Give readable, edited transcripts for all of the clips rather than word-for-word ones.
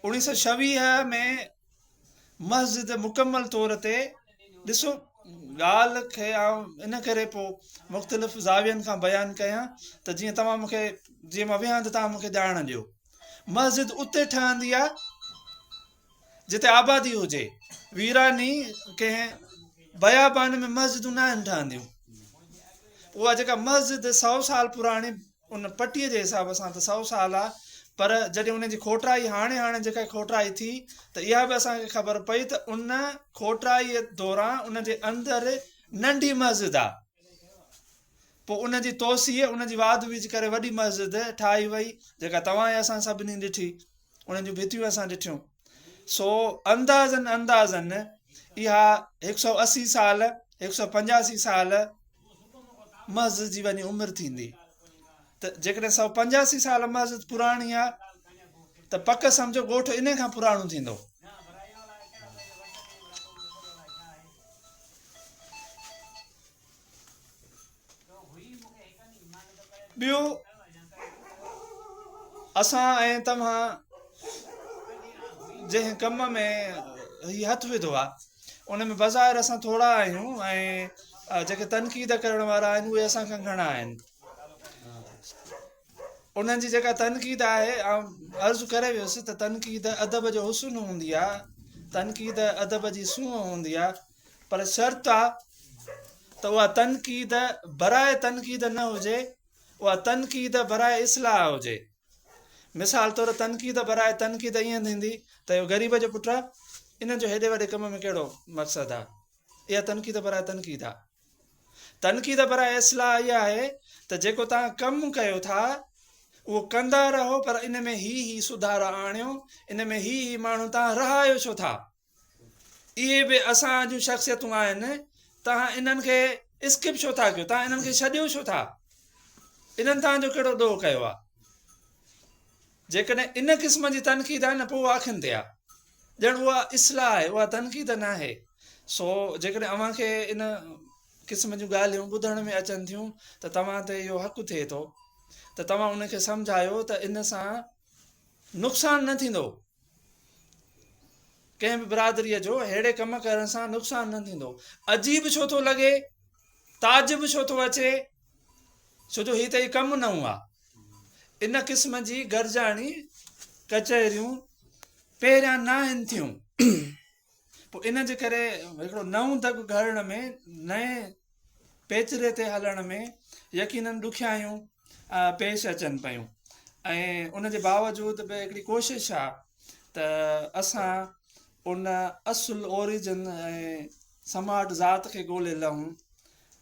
1926 ۾ مسجد مڪمل طور تي ڏسو ڳالهه کي آئون ان ڪري پو مختلف زاوين کان بيان ڪيان ته جيئن توهان مون کي جيئن مان ويهان ته توهان مون کي ڄاڻ ڏيو. مسجد اتي ٺهندي آهي جتي آبادي هجي. ويراني ڪنهن بيابان ۾ مسجدون ناهن ٺهنديون. اها جيڪا مسجد سئو سال پراڻي ان پٽيء جي حساب سان ته سئو سال آ پر جڏهن ان جي کوٽرائي هاڻي هاڻي جيڪا کوٽرائي ٿي ته اها به اسان کي خبر پئي ته ان کوٽرائيء دوران ان جي اندر ننڍي مسجد آ. پوء ان جي توسيع ان جي واڌ ويجهه ڪري وڏي مسجد ٺاهي وئي جيڪا توهان ۽ اسان سڀني ڏٺي. انهن جون ڀتيون اسان ڏٺيون. سو اندازن اندازن اها هڪ سئو 80 سال هڪ سئو 85 سال مسجد جي وڃي عمر ٿيندي ته جيڪڏهن 185 سال مسجد پراڻي آ ته پڪ سمجهو ڳوٺ ان کان پراڻو ٿيندو. ٻيو اسان ۽ توهان جنهن ڪم ۾ هي هٿ وڌو آهي ان ۾ بظاهر اسان ٿورا آهيون ۽ جيڪي تنقيد ڪرڻ وارا آهن اهي اسان کان گهڻا آهن. انهن جي جيڪا تنقيد آهي آئون عرض ڪري ويس ته تنقيد ادب جو حسن هوندي آهي، تنقيد ادب جي سونهن هوندي آهي پر شرط آ ته اها تنقيد براء تنقيد نه هجي، اها تنقيد براء اصلاح هجي. مثال طور تنقيد براء تنقيد ائين ٿيندي ته اهو غريب جو پٽ آ، ان جو هيڏي وڏي ڪم ۾ ڪهڙو مقصد آ؟ اها تنقيد براء تنقيد آ. تنقيد براء اصلاح اها آهي ته جيڪو توهان ڪم ڪيو ٿا اهو ڪندا رهو پر ان ۾ هي هي سڌارا آڻيو، ان ۾ هي هي ماڻهو توهان رهايو ڇو ٿا؟ اهي به اسان جون شخصيتون آهن، توهان انهن کي اسڪپ ڇو ٿا ڪيو، توهان انهن کي ڇڏيو ڇو ٿا، انهن توهان جو ڪهڙو ڏوهه ڪيو آهي؟ جيڪڏهن ان قسم جي تنقيد آهي نه پوء اها اکين تي آهي، ڄڻ اها اصلاح آهي، اها تنقيد ناهي. سو جيڪڏهن اوهان کي ان قسم جون ڳالهيون ٻڌڻ ۾ اچن ٿيون ته توهان تي اهو حق ٿئي ٿو ته توهان ان کي سمجهايو ته ان سان نقصان نه ٿيندو. ڪنهن به برادريء جو ههڙي ڪم ڪرڻ سان نقصان نه ٿيندو. عجيب ڇو ٿو لڳي؟ تعجب ڇو ٿو اچي؟ ڇو جو هي ته هي ڪم نئون آ. ان قسم جي گڏجاڻي ڪچهريون پهريان ناهن ٿيون. پوء ان جي ڪري هڪڙو نئون دڳ گهڙڻ ۾، نئين پيچري تي هلڻ ۾ يقينن ڏکيائيون پيش اچن پيون ۽ ان جي باوجود به هڪڙي ڪوشش آ ته اسان ان اصل اوريجن ۽ سماٽ ذات کي ڳولي لهون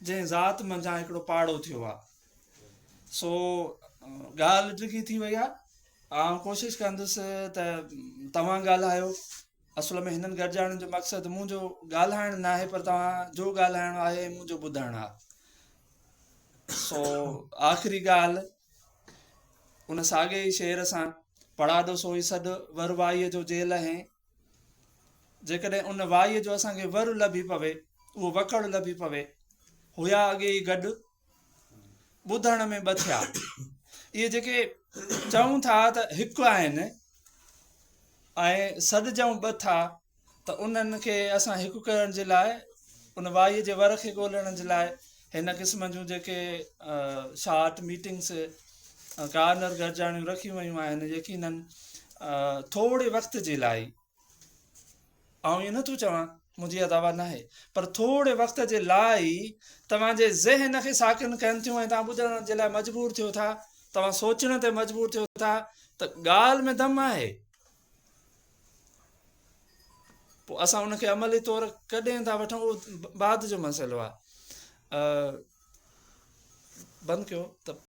جنهن ذات منجهان هڪڙو پاڙو ٿيو آ. سو ڳالهه ڊگهي ٿي وئي آ. آئون ڪوشش ڪندس ته توهان ڳالهايو. اصل ۾ هنن گڏجاڻين جو مقصد منهنجو ڳالهائڻ ناهي پر توهان جو ڳالهائڻو آهي ۽ منهنجو ٻڌڻ آهي. سو آخري ڳالهه ان ساڳئي ئي شعر سان پڙاڏو سو ئي سڏ ور وائيء جو جي لهين. جيڪڏهن ان وائيء جو اسان کي ور لڀي پوي، اهو وڪڙ لڀي پوي، هيا اڳي ئي گڏ، ٻڌڻ ۾ ٻه ٿيا. اهي جيڪي چئون ٿا ته هڪ آهن ۽ سڏجئون ٻه ٿا ته انهن کي اسان هڪ ڪرڻ جي لاء ان وائيء جي ور کي ڳولڻ جي لاء هن قسم جون جيڪي شارٽ ميٽنگس ڪارنر گڏجاڻيون رکيون ويون آهن يقينن ٿوري وقت جي لاء آئون ائين نٿو چوان منهنجي اها دعويٰ ناهي پر ٿوري وقت جي لاء ئي توهان جي ذهن کي ساڪن ڪن ٿيون ۽ توهان ٻڌڻ جي لاء مجبور ٿيو ٿا توهان سوچڻ تي مجبور ٿيو ٿا ته ڳالهه ۾ دم آهي. پوء اسان ان کي عملي طور ڪڏهن ٿا وٺون اهو بعد جو مسئلو آهي. بند ڪيو ته.